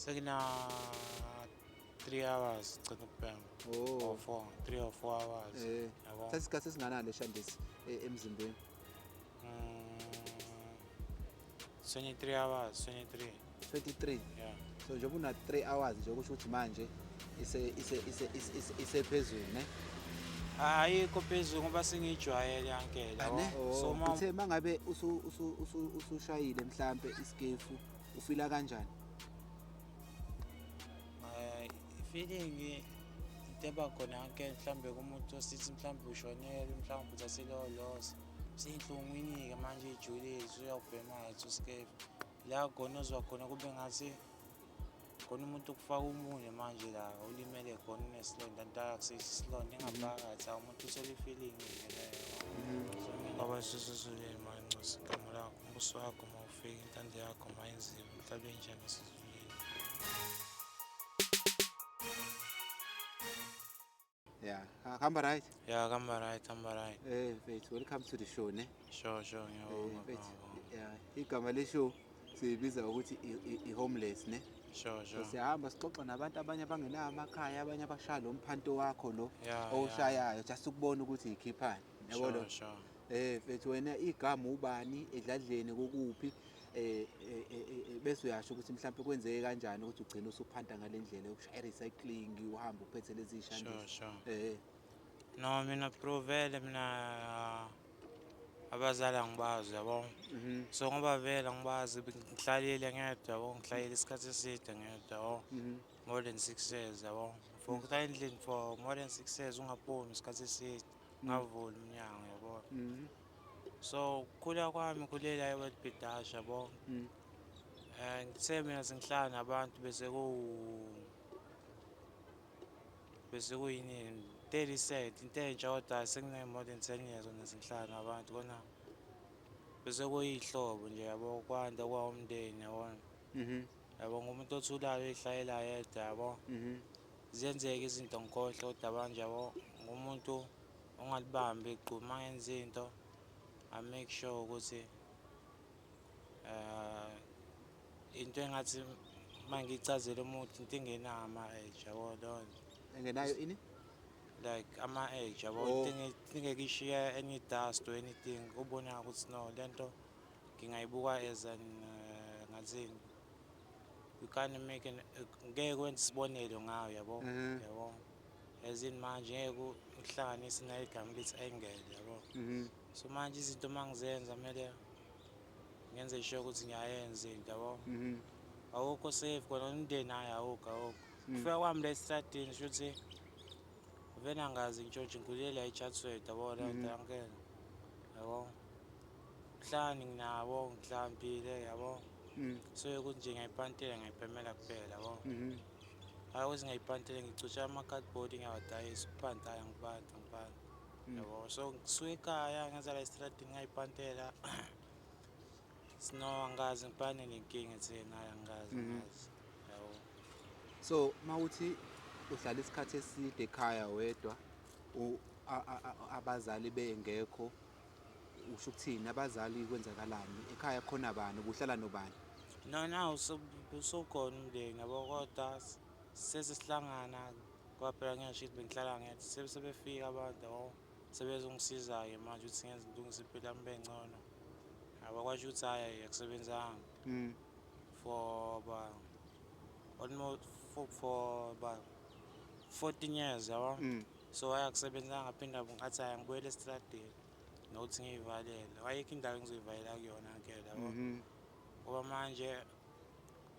Sekuna 3 hours gcina ukubhema. Oh. Or 4, 3 or 4 hours. Yabo. Thatha isikhathi esinganani leshandisi emzimbeni? 23 hours, 23. 23. Yeah. So njengoba una 3 hours nje, kusho ukuthi manje ise ise ise ise isephezulu, ne? Ayikho phezulu ngoba sengiyijwayele uncle, yabo. Ane? So uma Uthe mangabe usu usu usu usushayile mhlambe iskefu, ufila kanjani? Feeling into eba khona uncle, mhlambe kumuntu osithi mhlambe ushonele, mhlambe uthathe leyo loss. Seyinhlungwini-ke manje ijulile, usuyawubhema-ke uskefu. La khona uzwa khona kube ngathi khona umuntu ukufaka umunwe manje la ulimele khona, unesilonda, nto akusiso isilonda ingaphakathi, awu umuntu uthole i-feeling-ke leyo. Baba sisezulwini, mayingcwelisa igama lakho, umbuso wakho mawufike, intando yakho mayenziwe emhlabeni njengasezulwini. Yeah, hamba right. Yeah, hamba right, hamba right. Mfethu, welcome to the show, ne? Sure, ngiyabonga. Mfethu, yeah, igama le show siyibiza ngokuthi i-homeless, ne? Sure. So siyahamba sixoxa nabantu abanye abangenawo amakhaya, abanye abashaya lo mphanto wakho lo owushayayo, just ukubona ukuthi ikhiphani. Yabo lo. Sure. Mfethu, wena igama ubani, edladleni kokuphi, bese uyasho ukuthi mhlawumbe kwenzeke kanjani ukuthi ugcine usuphanta ngale ndlela yokushaya recycling, uhambe uphethe lezi Sure, shandisi. sure. No, mina bro, vele mina abazali angibazi, yabo. So ngoba vele angibazi, ngihlalile ngedwa, yabo, ngihlalile isikhathi eside ngedwa, yabo. More than 6 years, yabo. For ukuhlala endlini for more than 6 years ungaphumi isikhathi eside, ungavuli umnyango, yabo. So ukukhula kwami ngikhulela eWhite Bidasha, yabo. Ngithe mina sengihlala nabantu bese bese kuyini 30 cent into entsha, kodwa sekune more than 10 years kona sengihlala nabantu kona bese kuyihlobo nje, yabo, kwanda kwawumndeni, yabona. Yabo, ngumuntu othulayo oyihlayela yedwa, yabo. Ziyenzeka izinto ngikhohlwe, kodwa manje, yabo, ngumuntu ongalibambi igqubu. Uma ngenza into I make sure ukuthi into engathi uma ngiyichazela umuntu into engenawo ama-age, yabo, leyo nto. Engenayo ini? Like ama-age, yabo. Oh. Into engeke ishiye any dust or anything, ubona ukuthi no, lento ngingayibuka as an ngathini, you can't make an ngeke wenze isibonelo ngayo, yabo. Yabo, as in manje ngeke uhlanganise nayo igama lithi angle, yabo. So manje izinto uma ngizenza kumele ngenze sure ukuthi ngiyayenza into, yabo. Awukho safe khona umndeni, hayi, awukho. Kufika kwami la esitradini, shuthi vele angazi ngitshontshe, ngikhulela eChatsworth, yabo, leyo nto uncle, yabo. Mhlawumbe nginabo ngihlambile, yabo. So ukuthi nje ngiyayipantela, ngiyayibhemela kuphela, yabo. Hayi ukuthi ngiyayipantela, ngicutsha ama-cardboard ngiyawadayisa, ukuphanta hhayi angiphanti, angiphanti, yabo. So ngisuka ekhaya ngenza la estradini ngayipantela. Sino angazi ngibhane nenkinga etheni, hhayi angazi, angazi, yabo. So mawuthi uhlala isikhathi eside ekhaya wedwa, abazali bengekho, usho ukuthini? Abazali kwenzakalani ekhaya, khona bani, kuhlala nobani? No, now usukhona umndeni, yabo, kodwa sesisihlangana kwaphela ngisho ukuthi bengihlala ngedwa, sebefika abantu, yabo, sebezongisiza-ke manje ukuthi ngenze ngilungise impilo yami ibe ngcono, yabo. Kwasho ukuthi hhayi akusebenzanga for ba almost for ba 14 years, yabo. So hhayi akusebenzanga, ngaphinda ngathi hhayi ngibuyele esitradini nokuthi ngiyivalele, ayikho indawo engizoyivalela kuyona uncle, yabo. Ngoba manje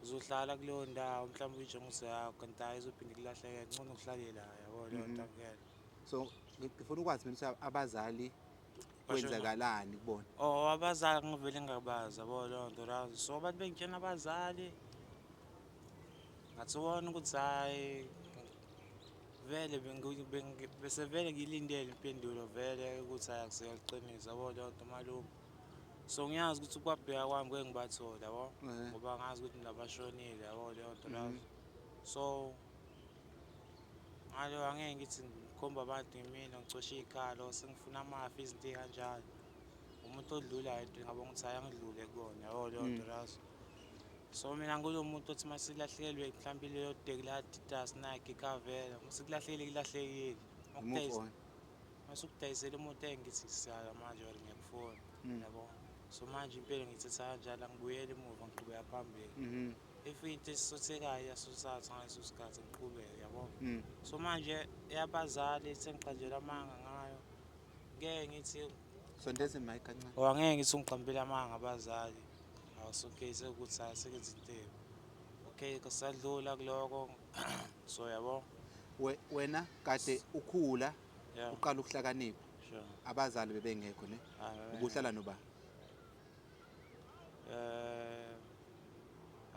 uzohlala kuleyo ndawo mhlawumbe uyijonge yakho, kanti hhayi izophinde ikulahlekele, ngcono uhlale la, yabo, leyo nto uncle. So ngifuna ukwazi mina ukuthi abazali kwenzakalani kubona. Oh, abazali ngivele ngingabazi, yabo, leyo nto la. So abantu bengitshena abazali, ngathi wona ukuthi hhayi vele bese vele ngilindele impendulo vele ukuthi hhayi akusilo iqiniso, yabo, leyo nto malume. So ngiyazi ukuthi ukubabheka kwami ngeke ngibathole, yabo, ngoba ngazi ukuthi nabashonile, yabo, leyo nto la. So ngalo angeke ngithi ngikhomba abantu ngimina ngicoshe iy'khalo sengifuna amafa, izinto ey'kanjalo. Umuntu odlulayo into ngabona ukuthi hhayi angidlule kuyona, yabo, leyo nto lazo. So mina ngulo muntu othi uma silahlekelwe mhlawumbe leyo teki la-Adidas, Nike, Carvela, uma kulahlekile. Move on. Masukudayisela umuntu engithi siyala manje or ngiyakufuna, yabo. So manje impela ngithatha kanjalo, angibuyeli emuva, ngiqhubeka phambili. If into esisothekayo iyasuthatha ngaleso sikhathi ngiqhubeke, yabo. So manje eyabazali sengiqanjelwa amanga ngayo, ngeke ngithi Sondeza imic kancane. Or angeke ngithi ungiqambele amanga abazali. Awusuke sekuthi hayi sekenza into embi. Okay, kusadlula kuloko. So yabo. Wena kade ukhula, uqala ukuhlakanipha. Sure. Abazali bebengekho ne? Ubuhlala noba?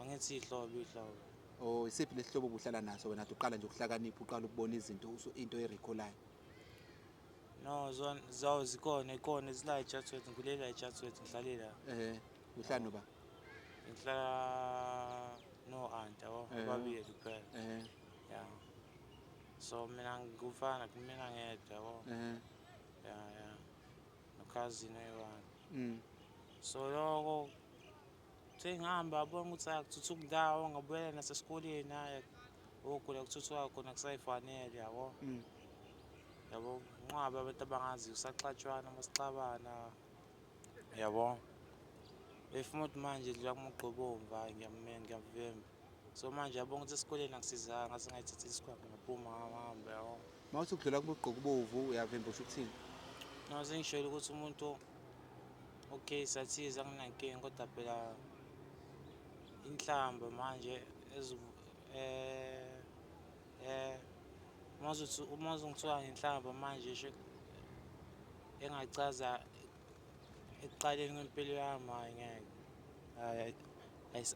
Angithi ihlobo ihlobo. Oh, isiphi lesihlobo obuhlala naso wena uqala nje ukuhlakanipha, uqala ukubona izinto, into erecolayo? No, zona zawo zikhona, ikhona zila eChatsworth, ngikhulela eChatsworth, ngihlale la. Uhlala noba? Ngihlala no aunt yabo, ababili kuphela. Yeah. So mina ngikufana kumina ngedwa yabo. Yeah, yeah. No cousin oyi-one. So lokho sengihamba yabona ukuthi akuthuthuki ndawo, ngabuyela nasesikoleni, hhayi ogula kuthuthuka khona kusayifanele yabo. Yabo, nqwaba abantu abangaziyo usaxatshwana masixabana yabo. If umuntu manje edlula kumugqobomvu, hhayi ngiyamumema, ngiyamvimba. So manje yabona ukuthi esikoleni akusizanga, ngase ngayithatha isikhwama ngaphuma ngahamba yabo. Uma uthi ukudlula kumugqobomvu uyavimba usho ukuthini? No, sengishilo ukuthi umuntu okay sathiza anginankinga kodwa phela inhlamba manje uma uzongithiwa ngenhlamba manje sho engachaza ekuqaleni kwempilo yami, hhayi ngeke. Hhayi,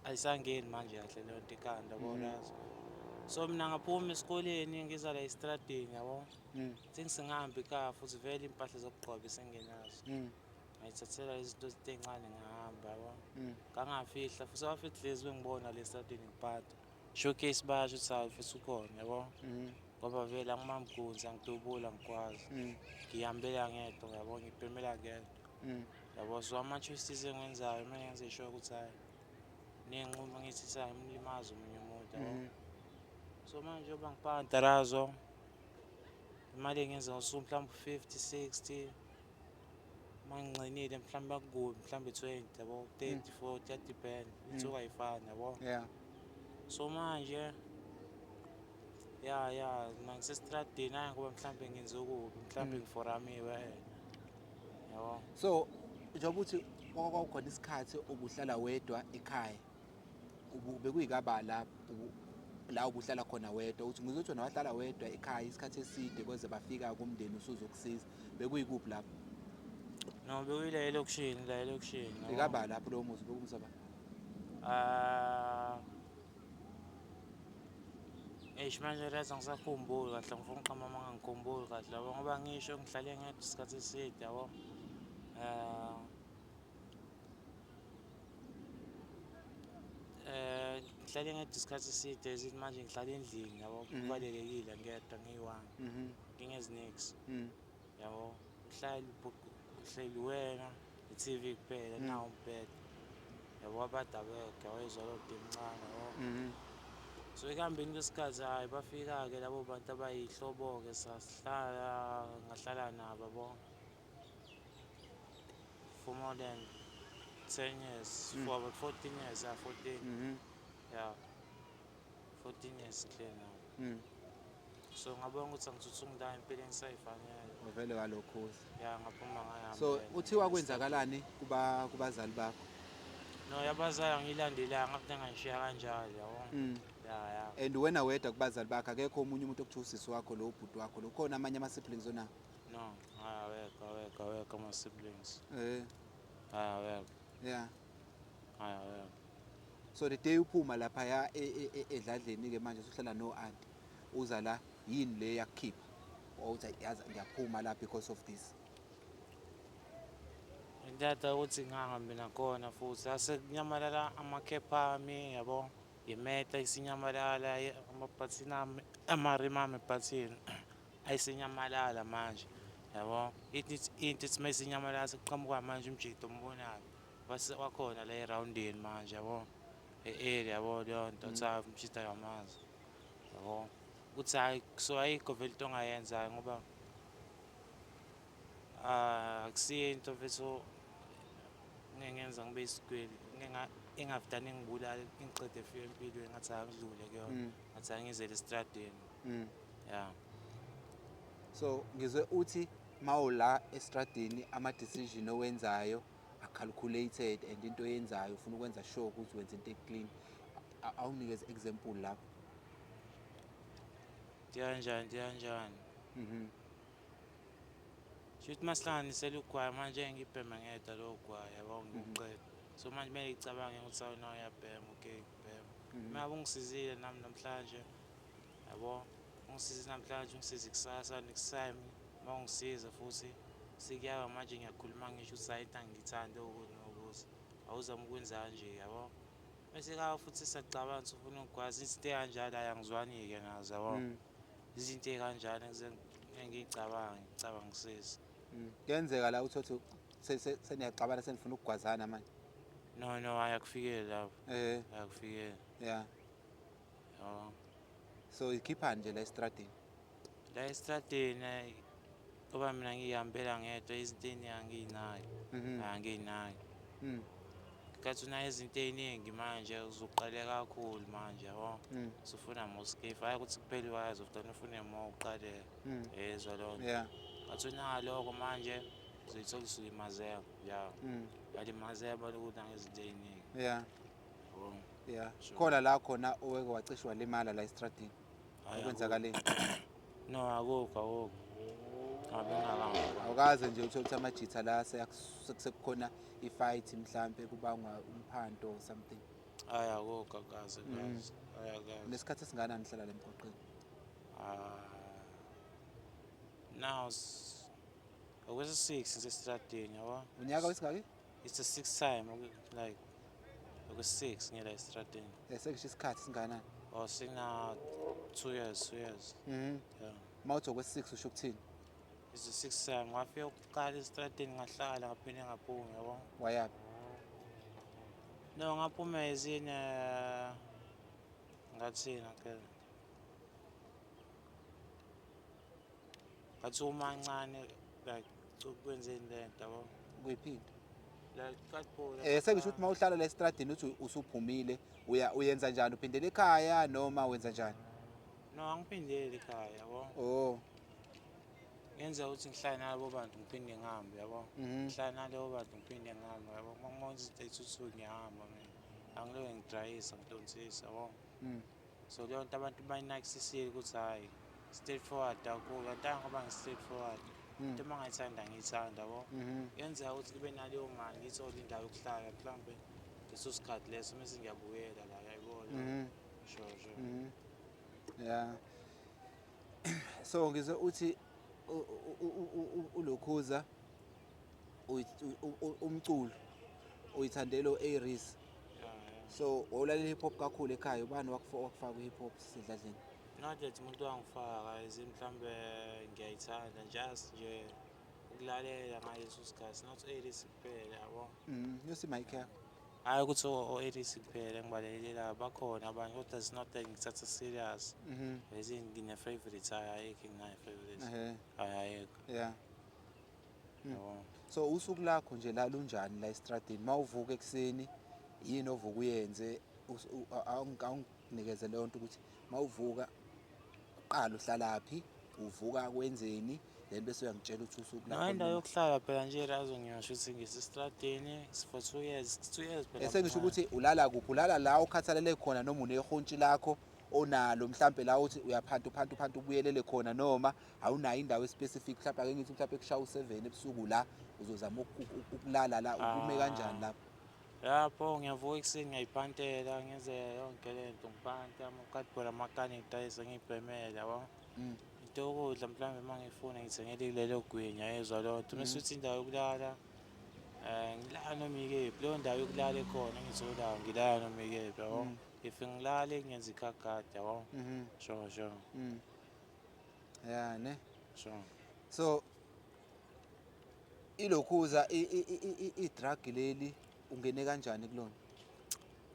ayisangeni manje kahle leyo nto ekhanda, yabo, yazi. So mina ngaphuma esikoleni ngiza la estradini yabo. Sengisengihamba ekhaya futhi vele impahla zokugqoka besengenazo. Ngayithathela izinto ezincane ngahamba yabo. Ngangafihla futhi abafethu hlezi bengibona le estradini ngiphatha. Showcase bayasho ukuthi hayi futhi ukhona yabo. Ngoba vele angimamgunzi, angidubuli, angikwazi. Ngihambela ngedwa yabo, ngibhemela ngedwa. Yabo, so ama-choices engiwenzayo kumele ngenze sure ukuthi hhayi ney'nqumo engiyithathayo ngimlimaze omunye umuntu yabo. So manje njengoba ngipanta lazo imali engenza ngosuku mhlawumbe 50, 60, uma ngingcinile mhlawumbe akukubi mhlawumbe 20 yabo, 30, 40, iyadepend, insuku ayifani yabo. So manje ya ya mina ngisestradini, hhayi ngoba mhlawumbe ngenze okubi, mhlawumbe ngiforamiwe yabo. So njengoba uthi kwakukhona isikhathi obuhlala wedwa ekhaya, bekuyikaba la ubuhlala khona wedwa, uthi ngizothi wena wahlala wedwa ekhaya isikhathi eside kwaze bafika kumndeni usuzokusiza, bekuyikuphi lapho? No, bekuyila elokishini, la elokishini, yabo. Ikaba lapho lowo muzi, bekumuzi wabani? Eish, manje leza ngisakhumbuli kahle, ngifuna ukuqamba amanga ngikhumbuli kahle yabo, ngoba ngisho ngihlale ngedwa isikhathi eside yabo. Ngihlale ngedwa isikhathi eside, esithi manje ngihlala endlini yabo, kubalulekile ngedwa ngiyi-one. Ngingezinix. Yabo, uhleli wena, i-T V kuphela, nawo umbhede. Yabo, abantu abekho, yabo, izwa loo nto emncane, yabo. So ekuhambeni kwesikhathi, hhayi, bafika-ke labo bantu abayihlobo-ke, sasihlala, ngahlala nabo, yabo. For more than 10 years, for about 14 years, yeah, 14. Yeah. 14 years ngihleli nabo. So ngabona ukuthi angithuthuki ndawo empilweni ngisayifanele. Wavele walokhuza. Yeah, ngaphuma ngayihambela. So uthiwa kwenzakalani kubazali bakho? No, yabazali angiyilandelanga, ngathi ngangishiya kanjalo, yabo. Yeah, yeah. And wena wedwa kubazali bakho, akekho omunye umuntu okuthiwa usisi wakho lo, ubhuti wakho lo, khona amanye ama siblings onawo? No, hayi, awekho, awekho, awekho ama siblings. Hayi, awekho. Hayi, awekho. So the day uphuma lapha ya edladleni ke manje usuhlala no auntie, uza la yini le yakukhipha? Wawuthi yazi ngiyaphuma la because of this. Ngiyada ukuthi ngihambe nakhona futhi ase kunyamalala amakhepha ami yabo, imetha isinyamalala, amabhathini ami, amarimi ami ebhathini ayisinyamalala manje yabo. Into ithi mayisinyamalala sekuqhamuka manje umjito ombonayo wakhona la erawundini manje yabo. E-area yabo leyo nto, Mm. uthi hayi umshita yamazi yabo, ukuthi hhayi, so ayikho vele into ongayenza ngoba ah, akusiyo into mfethu ngengenza ngibe isigwili, engavudane ngibulale ngicede efike empilweni, ngathi angidlule kuyona, ngathi angizele estradeni. Ya. So ngizwe uthi mawula estradini ama-decision owenzayo a-calculated and into oyenzayo ufuna ukwenza sure ukuthi wenza into e-clean. Awunginikeze example lapho. Into kanjani, into kanjani? Shuthi masihlanganisela ugwayi manje, ngibhema ngedwa lowo gwayi yabo, ngiwuqeda. So manje kumele ngicabange ukuthi awu na uyabhema, okay, ngibhema. Uma ngabe ungisizile nami namhlanje yabo, ungisize namhlanje, ungisize kusasa, next time uma ungisiza futhi sekuyaba manje ngiyakhuluma ngisho ukuthi hayi into angiyithandi ukuthi nokuthi awuzame ukwenza kanje yabo. Bese ka futhi siyacabanga ukuthi ufuna ukugwaza izinto ey'kanjalo, hhayi angizwani-ke nazo yabo. Izinto ey'kanjalo ngize ngiy'cabange, ngicabangisise. Kuyenzeka la uthole ukuthi seniyaxabana senifuna ukugwazana manje? No, no, hhayi akufikeli lapho. Akufikeli. Yabo. So ikhiphani nje la estradini? La estradini ngoba mina ngiyihambela ngedwa, izinto ey'ningi angiy'naki. Angiy'naki. Kathi unayo izinto ey'ningi manje uzoqale kakhulu manje yabo. Usufuna more skeef, hhayi ukuthi kuphela iwazi ufuna ufune more uqale. Yezwa leyo nto. Ngathi unaloko manje uzoyithola usulimazeka. Ya. Uyalimazeka balokhu nangezinto ey'ningi. Yabo. Sure. Khona la khona oweke wacishe walimala la estradini? Hhayi, Okwenzakaleni? No, akukho, akukho. Ngabe ngingakangiboni. Awukaze nje uthole ukuthi amajitha la sekukhona i-fight mhlampe kubangwa umphanto or something? Hhayi akukho, akaze, akaze. Hhayi akaze. Nesikhathi esingakanani nihlala la emgwaqeni? Ah, now okwesi-6 ngisestradini yabo. Unyaka wesingaki? It's the sixth time, like okwesi-6 ngila estradini. Sekusho isikhathi singakanani? Oh, sina 2 years, 2 years. Yeah. Uma uthi okwesi-6 usho ukuthini? It's the sixth time. Ngafika ukuqala estradini ngahlala ngaphinde ngaphuma yabo. Wayaphi? No, ngaphuma ezine ngathina ke. Ngathi uma ncane like ukwenzeni lento yabo. Kuyiphinda? Like cardboard. Sekusho ukuthi uma uhlala la estradini uthi usuphumile uya uyenza njani? Uphindela ekhaya noma wenza njani? No, angiphindeli ekhaya yabo. Oh. Ngenza ukuthi ngihlale nalabo bantu ngiphinde ngihambe yabo. Ngihlale nalabo bantu ngiphinde ngihambe yabo. Uma ngibona izinto ey'thuthuka ngiyahamba mina. Angiloke ngidrayisa ngidonsisa yabo. So leyo nto abantu bayinakisisile ukuthi hhayi straight forward kakhulu, kanti hhayi ngoba ngi-straight forward. Into uma ngayithanda ngiyithanda yabo. Kuyenzeka ukuthi kube naleyo mali ngiyithole indawo yokuhlala mhlawumbe leso sikhathi leso mese ngiyabuyela la uyayibona. Sure, sure. Yeah. So ngizwe uthi ulokhuza umculo uyithandela o-A-Reece. Yeah, yeah. So wawulalela hip hop kakhulu ekhaya, ubani wakufaka ku-hip hop sidladleni? Not that umuntu wangifaka, izi mhlambe ngiyayithanda just nje ukulalela ngaleso sikhathi, not A-Reece kuphela yabo. Yosi mic yakho. Hhayi ukuthi o-A-Reece kuphela engibalekelayo, bakhona abanye kodwa it's not that ngithatha serious. Bese ngine-favorite, hhayi ayikho enginayo i-favorite. Hhayi ayikho. Yabo. So usuku lakho nje la lunjani la estradini? Mawuvuka ekuseni yini ovuka uyenze? Awunginikeze leyo nto ukuthi mawuvuka uqala uhlalaphi, uvuka kwenzeni, then bese uyangitshela ukuthi usuku lakho. No, indawo yokuhlala phela nje la ngiyasho ukuthi ngisestradini for 2 years, 2 years phela. Sengisho ukuthi ulala kuphi? Ulala la ukhathalele khona noma unehontshi lakho onalo mhlambe la uthi uyaphanta uphanta uphanta ubuyelele khona, noma awunayo indawo especific? Mhlawumbe ake ngithi mhlawumbe kushaya u7 ebusuku la uzozama ukulala la, ume kanjani lapho? Lapho ngiyavuka ekuseni ngiyayiphantela ngenze yonke lento, ngiphanta ama-cardboard amakani ngidayise ngiyibhemele yabo. Into yokudla mhlawumbe uma ngifuna ngithengele kulelo gwinya yezwa leyo nto. Mese uthi indawo yokulala ngilala noma ikephi, leyo ndawo yokulala ekhona engiyitholayo ngilala noma ikephi yabo. If ngilale ngenza ikhagadi yabo. Sure, sure. Yeah, ne? Sure. So ilokhuza i-drug leli ungene kanjani kulona?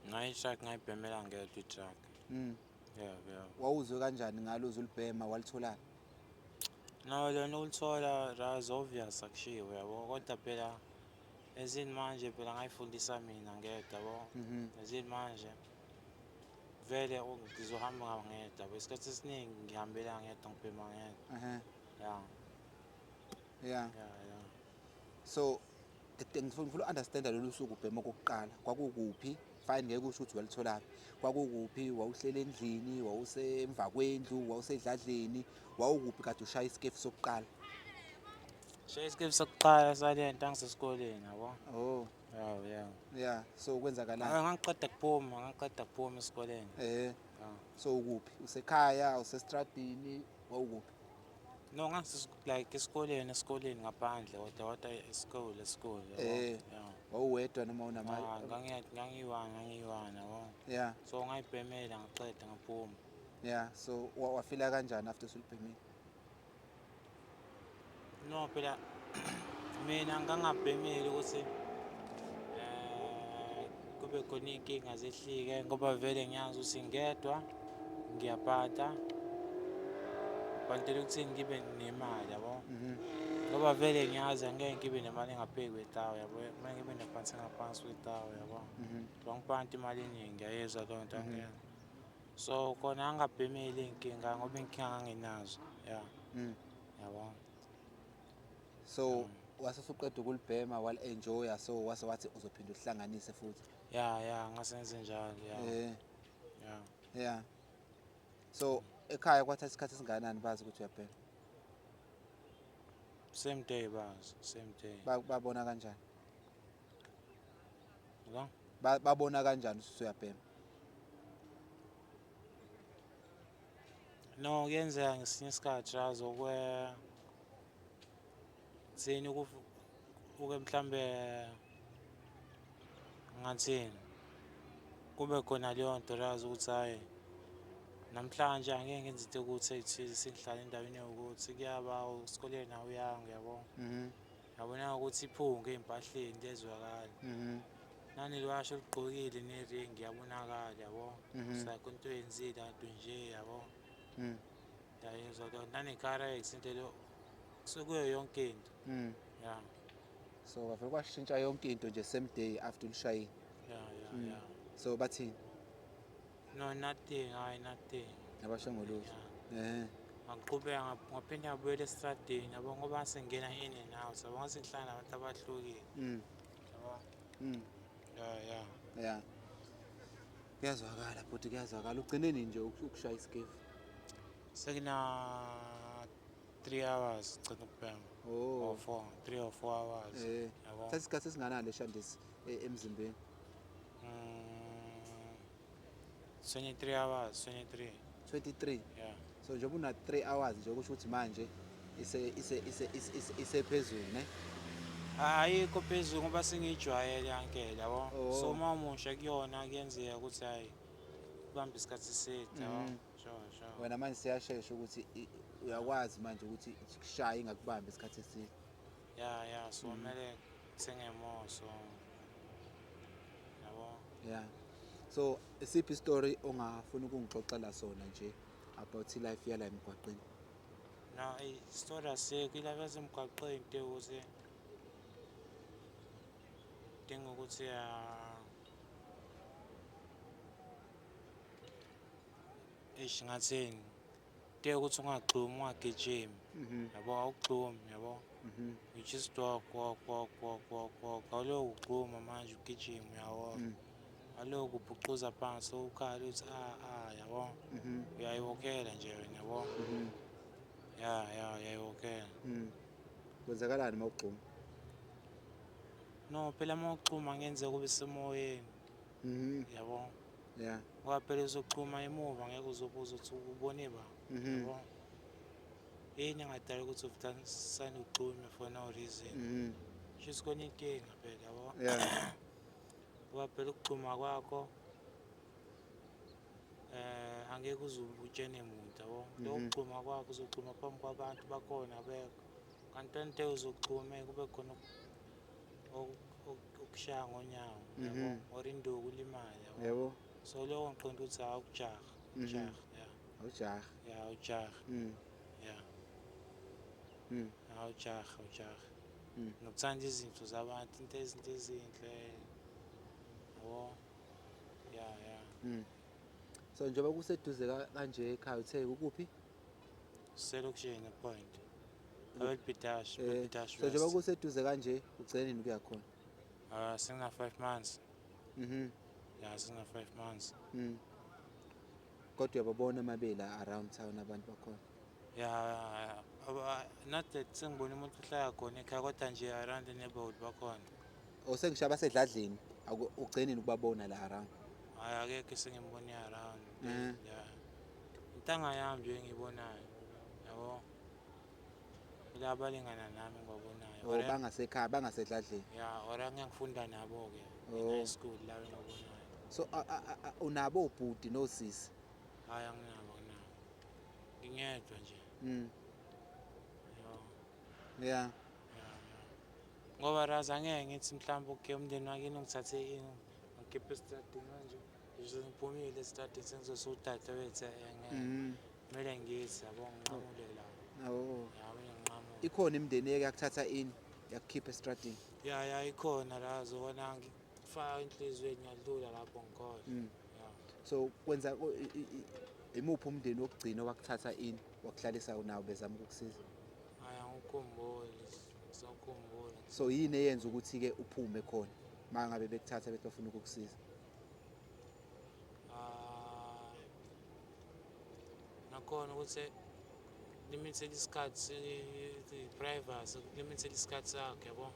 Ngayi-truck ngayibhemela ngedwa i-truck. Yeah, yeah. Wawuzwe kanjani ngalo uzulibhema walitholaphi? No, lona ulithola raz obvious akushiwo yabo, kodwa phela ezini manje phela ngayifundisa mina ngedwa yabo. Ezini manje vele ngizohamba ngedwa yabo, isikhathi esiningi ngihambela ngedwa, ngibhema ngedwa. Yeah. Yeah. Yeah, yeah. So ngifuna uku-understanda lolu suku ubhema okokuqala kwakukuphi? Fine, ngeke usho ukuthi walitholaphi. Kwakukuphi? Wawuhlele endlini, wawusemva kwendlu, wawusedladleni, wawukuphi kade ushaya isikefu sokuqala? Shaya isikefu sokuqala salento angisesikoleni yabo. Oh. Yeah, yeah. Yeah, so kwenzakalani? Ngangiqeda kuphuma esikoleni. Yeah. So ukuphi? Usekhaya, usestradini, wawukuphi? No, ngangise like esikoleni ngaphandle, kodwa esikoleni yabo. Yeah. Wawuwedwa noma unama? Ngangiyiwana yabo. Yeah. So ngayibhemela ngaqeda ngaphuma. Yeah, so wafila kanjani after usulibhemile? No, phela mina ngangabhemeli ukuthi kube khona iy'nkinga zehlike, ngoba vele ngiyazi ukuthi ngedwa ngiyaphatha, bantela ukuthini ngibe nemali yabo. Ngoba vele ngiyazi angeke ngibe nemali engaphezu kwetawu yabo, kumele ngibe nephansi engaphansi kwetawu yabo. Ngiphanti imali eningi ngiyayizwa leyo nto angeke. So khona angabhemeli iy'nkinga ngoba iy'nkinga ngangenazo, yeah. Yabo. So wase usuqeda ukulibhema wal-enjoya, so wase wathi uzophinda uhlanganise futhi. Yeah, yeah, ngase ngenze njalo, yeah. Yeah. Yeah. So ekhaya kwathatha isikhathi esingakanani bazi ukuthi uyabhema? Same day bazi, same day. Babona kanjani? La? Babona kanjani ukuthi uyabhema? No, kuyenzeka ngesinye isikhathi razo kwe thini uke mhlambe ngathini kube khona leyo nto razo ukuthi hayi namhlanje angeke ngenze into ukuthi ethize sengihlala endaweni yokuthi kuyaba esikoleni awuyanga yabo. Yabona ukuthi iphunge ey'mpahleni lezwakala. Naneliwasho ligqokile neringi yabonakala yabo. Like into oyenzile kanti nje yabo. Yayizwa leyo nane-carex into leyo sekuyo yonke into. Yeah. So kwavele kwashintsha yonke into nje same day after ulishayile. Yeah, yeah, yeah. So bathini? No, nothing, hayi nothing. Abasho ngolutho. Ngaqhubeka ngaphinda ngabuyela estradini yabo, ngoba sengena in and out yabo, ngase ngihlala nabantu abahlukile. Yabo. Yeah, yeah. Yeah. Kuyazwakala futhi kuyazwakala. Ugcine nini nje ukushaya isikefu? Sekuna 3 hours gcina ukubhema. Oh. Or 4, 3 or 4 hours. Yabo. Thatha isikhathi esinganani leshandisi emzimbeni? 23 hours, 23. 23. Yeah. So njengoba una 3 hours nje kusho ukuthi manje isephezulu ne? Ayikho phezulu ngoba sengijwayele yankele yabo. Oh. So uma umusha kuyona kuyenzeka ukuthi hayi kubambe isikhathi eside yabo. Sure, sure. Wena manje siyashesha ukuthi uyakwazi manje ukuthi ikushaye ingakubambi isikhathi eside. Yeah, yeah, so kumele ngithenge more so yabo. Yeah. So isiphi story ongafuna ukungixoxela sona nje about life yala emgwaqeni? No, i-story asikho, ilife yasemgwaqeni into ukuthi dinga ukuthi eish ngathini, into ukuthi ungagxumi, ungagijimi. Yabo, awugxumi yabo. You just walk, walk, walk, walk, walk, walk. Awulokhu ugxuma manje ugijima uyawalk. Awulokhu ubhuquza phansi ukhala uthi ah yabo. Uyayiwokela nje wena yabo. Yeah, yeah, uyayiwokela. Kwenzakalani uma ugxuma? No, phela uma ugxuma kungenzeka ube semoyeni. Yabo. Yeah. Ngoba phela uzoxhuma emuva ngeke uzobuza ukuthi ubone ba. Yabo. Yini engadala ukuthi ufuthanisane ugxume for no reason. Shuthi khona inkinga phela yabo. Yeah. Ngoba phela ukugxuma kwakho angeke uze utshene muntu yabo. Lokho kugxuma kwakho uzogxuma phambi kwabantu bakhona abekho. Kanti into uzogxuma kube khona Ukushaya ngonyawo, yabo, or induku ulimale, yabo. Yebo. So lokho ngiqonda ukuthi awukujaha, ujaha, yeah. Awujaha. Yeah, ujaha. Yeah. Awujaha, ujaha. Nokuthanda izinto zabantu, into izinto ezinhle. Yabo. Yeah, yeah. So njengoba kuseduze kanje ekhaya, uthe ukuphi? Selokishini Point. Awelbidash, Belbidash. So njengoba kuseduze kanje, ugcine nini ukuya khona? Sengina 5 months. Yeah, sengina 5 months. Kodwa uyababona amabela around town abantu bakhona? Yeah, not that sengibona umuntu ohlala khona ekhaya, kodwa nje around the neighborhood bakhona. Osengisho abasedladleni, ugcine nini ukubabona la around? Hayi, akekho sengimbone around. Yeah. Intanga yami nje engiyibonayo. Yabo. Laba balingana nami ngibabonayo. Oh, bangasekhaya, bangasedladleni. Yeah, or ngiyangifunda nabo ke in high school la engibabonayo. So unabo ubhuti nosisi? Hayi, anginabo, anginabo. Ngingedwa nje. Yabo. Yeah. Ngoba raza angeke ngithi mhlawumbe okay umndeni wakini ungithathe ini ngikhiphe esitradini manje. Nje ngiphumile esitradini sengizosudade wethu ngeke. Kumele ngithi yabo nginqamule la. Oh. Ya, kumele nginqamule. Ikhona imindeni eyake yakuthatha ini yakukhipha esitradini? Ya, ya, ikhona la zobona ngifaka inhliziyweni ngiyadlula lapho ngikhona. Ya. So kwenza imuphi umndeni wokugcina owakuthatha ini wakuhlalisa nawo bezama ukukusiza? Hayi, angikhumbuli, ngisakhumbula. So yini eyenza ukuthi ke uphume khona mangabe bekuthatha bethi bafuna ukukusiza? Nakhona ukuthi limited isikhathi, privacy, limited isikhathi sakho, yabo.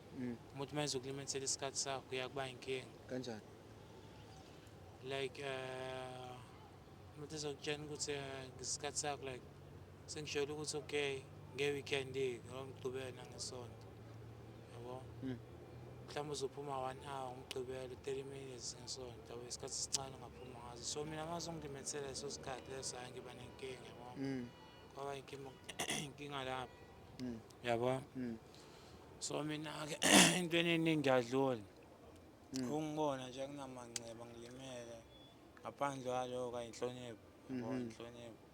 Umuntu uma ezokulimited isikhathi sakho kuyakuba inkinga. Kanjani? Like umuntu ezokutshela ukuthi isikhathi sakho like sengisholo ukuthi okay nge-weekend ngomgqibelo nangesonto, yabo. Mhlawumbe uzophuma 1 hour ngomgqibelo, 30 minutes ngesonto, yabo, isikhathi esincane ungaphuma ngaso. So mina uma uzongilimethela leso sikhathi leso, hhayi ngiba nenkinga, yabo. Kwaba inkinga lapho. Yabo. So mina-ke entweni eningi ngiyadlula. Ungibona nje akunamanxeba ngilimele. Ngaphandle kwaloko ayinhlonipho, yabo, inhlonipho.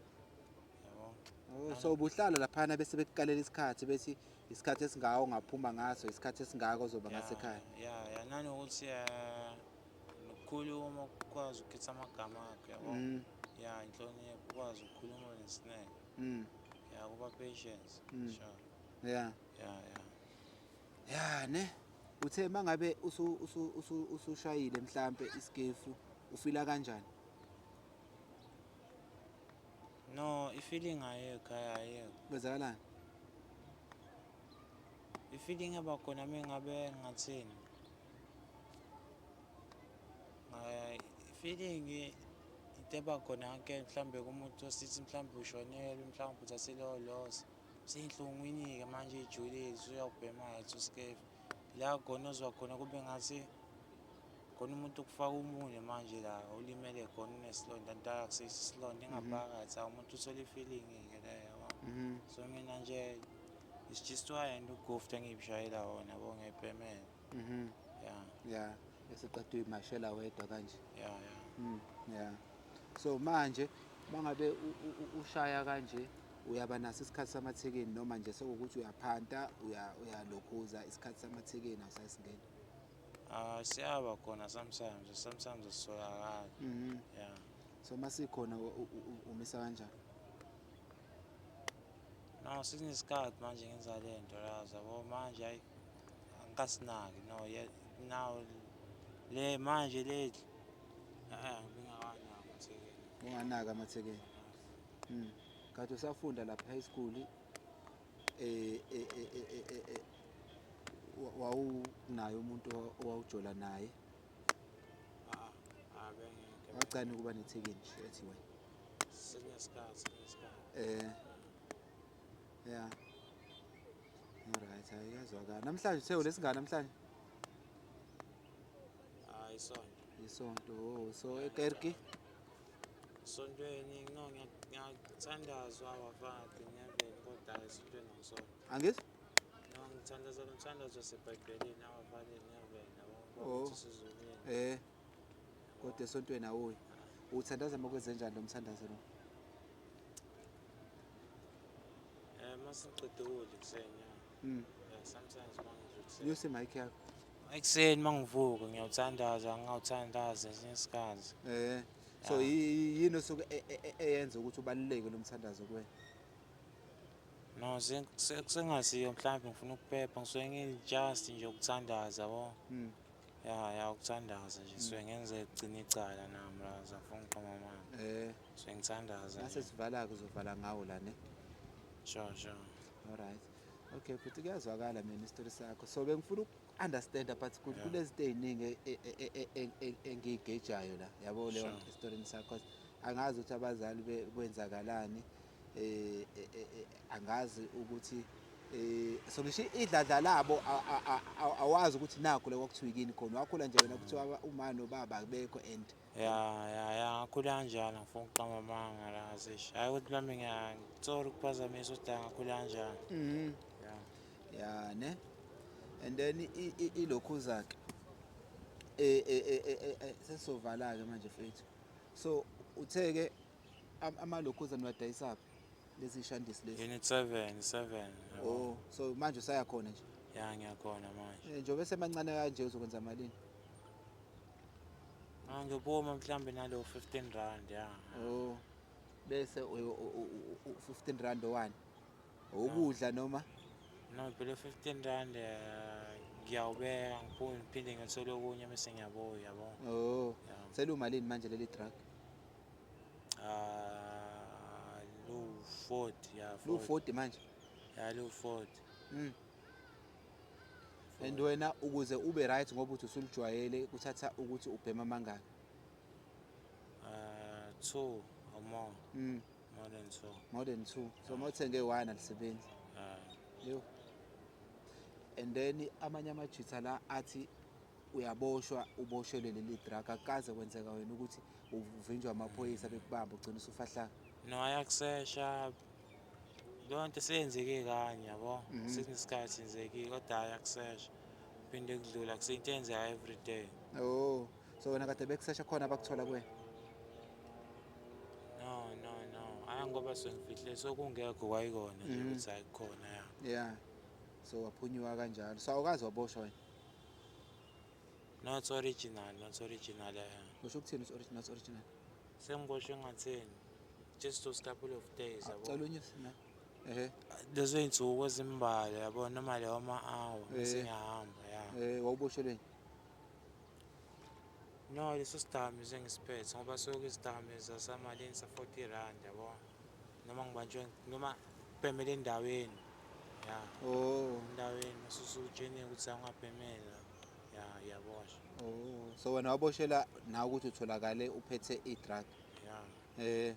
Yabo. Oh, so ubuhlala laphana bese bekukalela isikhathi bethi isikhathi esingaka ongaphuma ngaso, isikhathi esingaka ozoba ngasekhaya. Yeah, yeah, nanokuthi nokukhuluma ukwazi ukukhetha amagama akho, yabo. Yeah, inhlonipho ukwazi ukukhuluma nesineke. Yeah, kuba patience. Sure. Yeah. Yeah, yeah. Yeah, ne. Uthe mangabe usushayile mhlambe isikefu ufila kanjani? No, ifeeling ayikho, ayikho. Kwenzakalani? Ifeeling ebakhona mengabe ngathini? Ifeeling into ebakhona ke mhlambe kumuntu osithi mhlambe ushonelwe, mhlambe uthathe lo loss. Seyinhlungwini ke manje ijulile, usuyawubhema leso sikefu. La khona uzwa khona kube ngathi khona umuntu ukufaka umunwe manje la ulimele khona unesilonda, nto akusisilonda ingaphakathi, umuntu uthola ifeeling ke leyo, yabo. So mina nje it's just why and ugofta ngiyishayela wona, yabo, ngiyibhemela. Yeah. Yeah, bese qeda uyimashela wedwa kanje. Yeah, yeah. Yeah. So manje mangabe ushaya kanje uyaba naso isikhathi samathekeni noma nje sekuwukuthi uyaphanta, uyalokhuza isikhathi samathekeni awusasingeni? Siyaba khona sometimes, sometimes asitholakali. Yeah. So masikhona umisa kanjani? No, sekunesikhathi manje ngenza le nto la, yabo, manje hayi angikasinaki. No, yeah, now le manje le ngingakanaki amathekeni. Unganaki amathekeni. Kade usafunda lapha high school, wawunaye umuntu owawujola naye? Bengeke. Wagcina ukuba nethekeni nje ethi wena. Sekunesikhathi, sekunesikhathi. Yeah. Alright, hayi kuyazwakala. Namhlanje uthe ulesingane namhlanje? Hayi, isonto. Isonto. Oh, so ekerki? Esontweni no, ngiyathandazwa abafana ngiyavela kodwa esontweni angisonto. Angizwa? No, ngithandaza umthandazo waseBhayibhelini abafana ngiyavela yabo. Baba Oh. osezulwini. Kodwa esontweni awuyi. Uthandaza makwenzenjani lo mthandazo lo? Masiqeda ukudla ekuseni, ya. Yeah, sometimes mangidla ekuseni. Nyusa imic yakho. Ekuseni mangivuka ngiyawuthandaza, ngingawuthandaza esinye isikhathi. So yini osuke eyenza ukuthi ubaluleke lo mthandazo kuwena? No, sengasiyo mhlawumbe ngifuna ukuphepha, ngisuke ngi-just nje ukuthandaza yabo. Ya, ukuthandaza nje suke ngenze kugcina icala nami la, ngifuna ukuqoma amanga. Suke ngithandaza Mase nje. sivala-ke uzovala ngawo la ne? Sure. Alright. Okay, futhi kuyazwakala mina isitori sakho. So bengifuna uku-understand but kunezinto ey'ningi engiyigejayo la. Yabo leyo esitorini sakho. Angazi ukuthi abazali kwenzakalani. Angazi ukuthi so ngisho idladla labo awazi ukuthi nakho lokho kuthiwa yini khona. Wakhula nje wena kuthiwa uma nobaba akubekho and Ya, ngakhula kanjalo, ngifuna ukuqamba amanga la sisho. Hayi ukuthi mhlawumbe ngiyangithola ukuphazamisa ukuthi ngakhula kanjalo. Ya ne. And then ilokhuza ke. Sesizovala ke manje mfethu. So uthe ke amalokhuza niwadayisaphi? Lezi shandisi lezi. Unit 7, 7. Oh, so manje usaya khona nje? Ya, ngiyakhona manje. Njengoba semancane kanje uzokwenza malini? Ngiphuma mhlambe nalo 15 rand ya. Oh. Bese 15 rand owani? Ukudla noma? No, phela 15 rand ngiyawubeka ngiphume ngiphinde ngithole okunye bese ngiyabuya yabo. Oh. Selumalini manje leli drug? Lu 40 ya. Lu 40 manje? Ya, lu 40. And wena ukuze ube right ngoba uthi usulijwayele kuthatha ukuthi ubhema mangaki? 2 or more. More than 2. More than 2. So mawuthenge 1 alisebenzi. Yo. And then amanye amajitha la athi uyaboshwa uboshelwe leli drug, akaze kwenzeka wena ukuthi uvinjwe amaphoyisa bekubamba ugcina usufahlaka? No, ayakusesha. Leyo nto seyenzeke kanye yabo. Sekunesikhathi yenzekile kodwa ayakusesha. Phinde kudlula kuseyinto eyenzeka every day. Oh, so wena kade bekusesha khona abakuthola kuwena? No. Hayi ngoba sengifihle sokungekho kwayikona nje ukuthi ayikhona ya. Yeah. So waphunyuka kanjalo. So awukazi waboshwa wena? Not original, not original. Usho ukuthini ukuthi not original? Sengiboshwe ngatheni? Just those couple of days yabo. Cela unyuse na. Lezo insuku ezimbalwa yabo noma leyo ama-hour sengiyahamba ya. Wawuboshelweni? No, leso sidakamizwa engisiphethe ngoba soke isidakamizwa samalini sa 40 rand yabo. Noma ngibanjwe noma kubhemele endaweni. Ya. Oh. Endaweni masusutshenile ukuthi awungabhemela. Ya, iyaboshwa. Oh, so wena waboshela nawe ukuthi utholakale uphethe i-drug. Ya. Ya.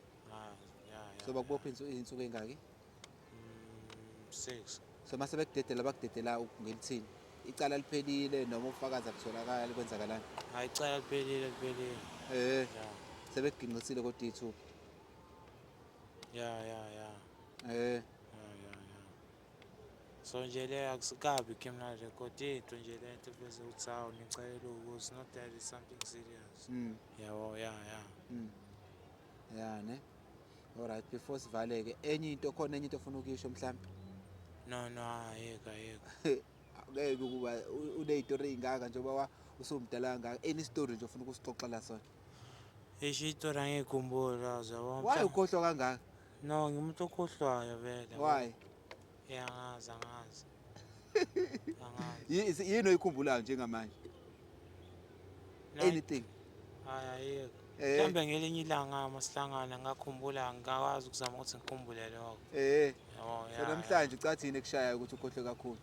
So bakubopha insuku engaki? 6. So mase bekudedela bakudedela ngelithini? Icala liphelile noma ufakazi abutholakala kwenzakalani? Hayi icala liphelile. Ya. Sebekuginqisile kodwa ithupha. Ya. Ya. So nje le akusikabi criminal record into nje le nto bese uthi hawu nicela ukuthi not that is something serious. Yabo, ya. Ya ne. Alright, before sivaleke enye into khona enye into ofuna ukuyisho mhlambe? No, ayikho. Ngeke ukuba unezitori ezingaka njengoba usumdala kangaka. Any story nje ofuna ukusixoxela sona? Isho itori angikhumbuli yabo. Why ukhohlwa kangaka? No, ngimuntu okhohlwayo vele. Why? Yeah, angazi. Yini oyikhumbulayo njengamanje? Anything? Hayi ayikho. Mhlawumbe ngelinye ilanga masihlangana ngakhumbula ngakwazi ukuzama ukuthi ngikhumbule lokho. Yabo, So namhlanje ucathi yini ekushayayo ukuthi ukhohlwe kakhulu?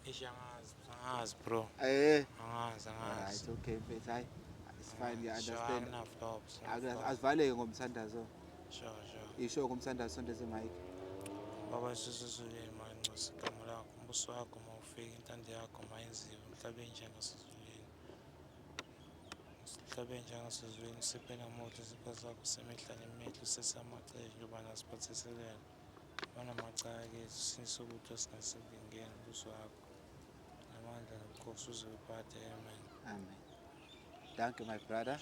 Eish angazi bro. Angazi. Right, okay mfethu, hayi. It's fine, yeah, understand. Sure, Azivaleke ngomthandazo. Sure. Isho ngomthandazo sondeze mic. Baba esezulwini, mayingcwele igama lakho, umbuso wakho mawufike, intando yakho mayenziwe emhlabeni njengasezulwini. Emhlabeni njengasezulwini, siphe namuhla isipho sakho semihla nemihla, usese amacala njengoba nasiphathiselene. Banamacala kethu, sisindise ukuthi singasilingeni umbuso wakho. Namandla nobukhosi uze uphakade. Amen. Amen. Thank you, my brother.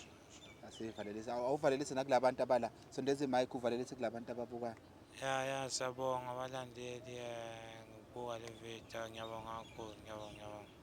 Asivalelise. Awuvalelise nakulabantu abala. Sondeza imic uvalelise kulabantu ababukayo. Ya, siyabonga abalandeli, ngikubuka le video. Ngiyabonga kakhulu, ngiyabonga, ngiyabonga.